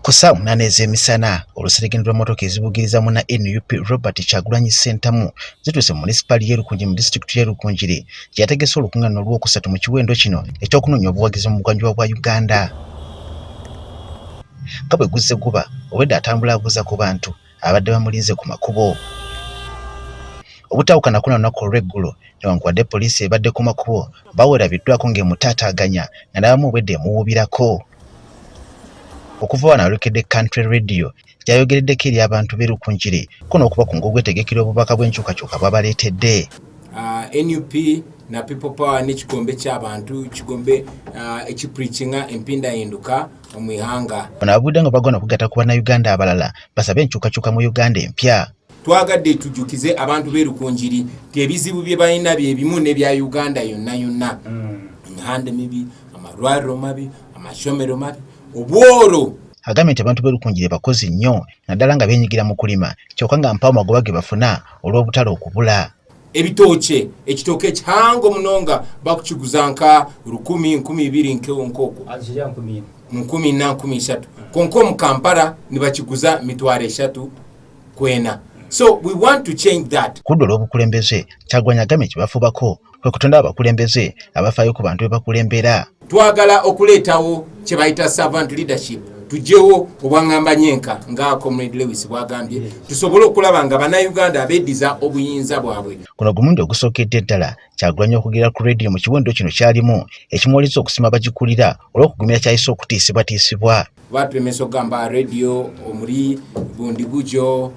Ku ssaawa 8 ez'emisana, oluseregende lwa mmotoka ezibugiriza munna NUP Robert Kyagulanyi Ssentamu zituuse mu munisipaali y'e Rukungiri mu disitulikiti y'e Rukungiri gye yategese olukung'aana olwokusatu mu kiwendo kino eky'okunoonya obuwagizi mu bugwanjuba bwa Uganda. Nga bwe guzze guba, obwedda atambula abuuza ku bantu abadde bamulinze ku makubo. Obutaawukana ku lunaku olw'eggulo, newankubadde poliisi ebadde ku makubo, baweerabiddwako ng'emutaataaganya nga n'abamu obwedda emuwuubirako. Okuva wano ayolekedde Country Radio gy'ayogereddeko eri abantu b'e Rukungiri ko n'okubakunga okwetegekera obubaka bw'enkyukakyuka bw'abaleetedde. NUP na People Power n'ekigombe ky'abantu, kigombe ekipreachinga empindahinduka omu ihanga. Bano abavudde nga bagwana okugatta ku bannayuganda abalala basabe enkyukakyuka mu Uganda empya. Twagadde tujukize abantu b'e Rukungiri nti ebizibu bye balina bye bimu n'ebya Uganda yonna yonna. Emihanda mibi, amalwaliro mabi, amashomero mabi, obworo. Agambye nti abantu b'e Rukungiri bakozi nnyo naddala nga beenyigira mu kulima kyokka nga mpaawo magoba ge bafuna olw'obutale okubula. Ebitookye, ekitooke ekihango munonga bakukiguza nka 1000, 2000 nk'okwo. 4000, 3000. Konka omu Kampala nibakiguza 30,000 kwena. So we want to change that. Ku ludda olw'obukulembeze, Kyagulanyi agambye nti bafubako kwe kutondawo abakulembeze abafaayo ku bantu be bakulembera. Twagala okuleetawo kye bayita servant leadership, tugyewo obwangamba nyenka nga Comrade Lewis bwagambye, tusobole okulaba nga bannayuganda abeeddiza obuyinza bwabwe. Guno gumulundi ogusookedde ddala Kyagulanyi okugera ku rediyo mu kiwendo kino kyalimu ekimuwaliza okusima abagikulira olw'okugumira kyayise okutiisibwatiisibwa. Batulemesa okugamba rediyo omuri Bundibugyo,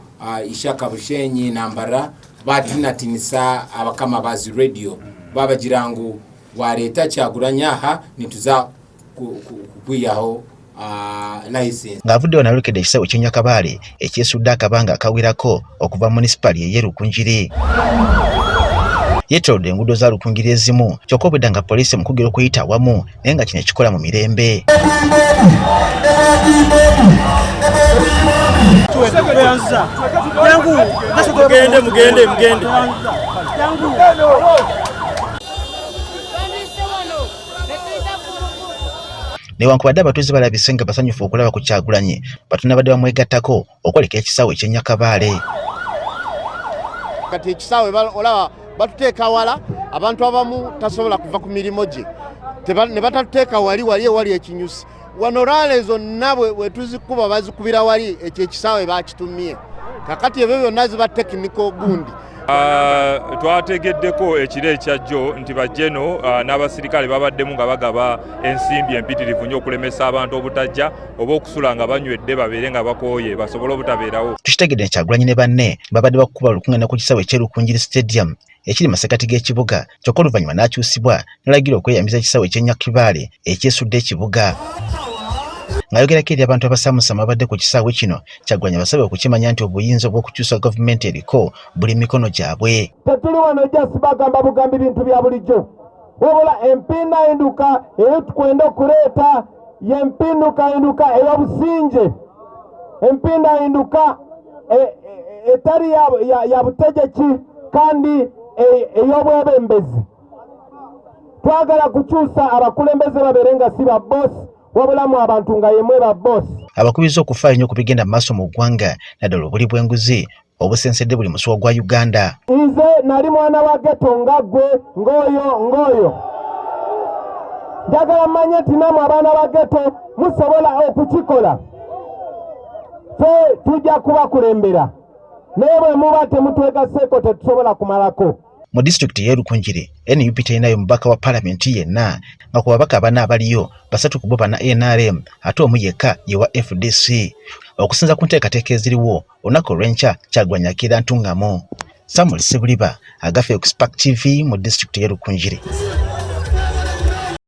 Ishaka Bushenyi Nambara batinatinisa abakama bazi rediyo babagira ngu wareeta Kyagulanyi aha nituza kukwihaho license. Ng'avuddeyo n'ayolekedde ekisaawe ky'e Nyakabaale ekyesudde akabanga akawerako okuva mu munisipaali ey'e Rukungiri. Yeetoolodde enguudo za Rukungiri ezimu kyokka obwedda nga poliisi emukugira okuyita awamu naye nga kino ekikola mu mirembe. Newankubadde abatuuze balabise nga basanyufu okulaba ku Kyagulanyi, batono abadde bamwegattako okwoleka ekisaawe eky'e Nyakabaale. Kati ekisaawe olaba batuteeka wala, abantu abamu tasobola kuva ku mirimu gye ne batatuteeka wali wali ewali ekinyusi. Wano rally zonna bwe tuzikuba bazikubira wali, ekyo ekisaawe bakitumye. Kakati ebyo byonna ziba technical gundi. Twategeddeko ekiro ekyajjo nti bajeno n'abasirikale babaddemu nga bagaba ensimbi empitirivu nnyo okulemesa abantu obutajja oba okusula nga banywedde babeere nga bakooye basobole obutabeerawo. Tukitegedde nti Kyagulanyi ne banne babadde bakukuba olukuŋŋaana ku kisaawe eky'e Rukungiri Stadium ekiri masekati g'ekibuga kyokka oluvannyuma n'akyusibwa n'alagira okweyambisa ekisaawe eky'e Nyakibaale ekyesudde ekibuga. Ng'ayogerako eri abantu abasaamusaamu abadde ku kisaawe kino, Kyagulanyi abasabye okukimanya nti obuyinza obw'okukyusa gavumenti eriko buli mikono gyabwe. Tetuli wano just bagamba bugambi bintu bya bulijjo, wabula empindahinduka eyo tukwenda okuleeta y'empindukahinduka ey'obusinge, empindahinduka etari ya butegeki kandi ey'obwebembezi. Twagala kukyusa abakulembeze babeere nga si ba boss, wabulamu abantu nga yemwe ba boss. Abakubiriza okufaayo nnyo ku bigenda mu maaso mu ggwanga naddala obuli bw'enguzi obusensedde buli musuwa gwa Uganda. Nze nali mwana wa ghetto nga ggwe, ng'oyo ng'oyo. Njagala mmanye nti nammwe abaana ba ghetto musobola okukikola. Ffe tujja kubakulembera, naye bwe muba temutwegasseeko tetusobola kumalako. Mu disitulikiti y'e Rukungiri, NUP terinayo mubaka wa palamenti yenna nga ku babaka bana abaliyo 3 ku bo bana NRM ate omu yekka ye wa FDC. Okusinza ku nteekateeka eziriwo, olunaku olw'enkya Kyagulanyi akeera Ntungamo. Samuel Ssebuliba, Agafe ku Spark TV mu disitulikiti y'e Rukungiri.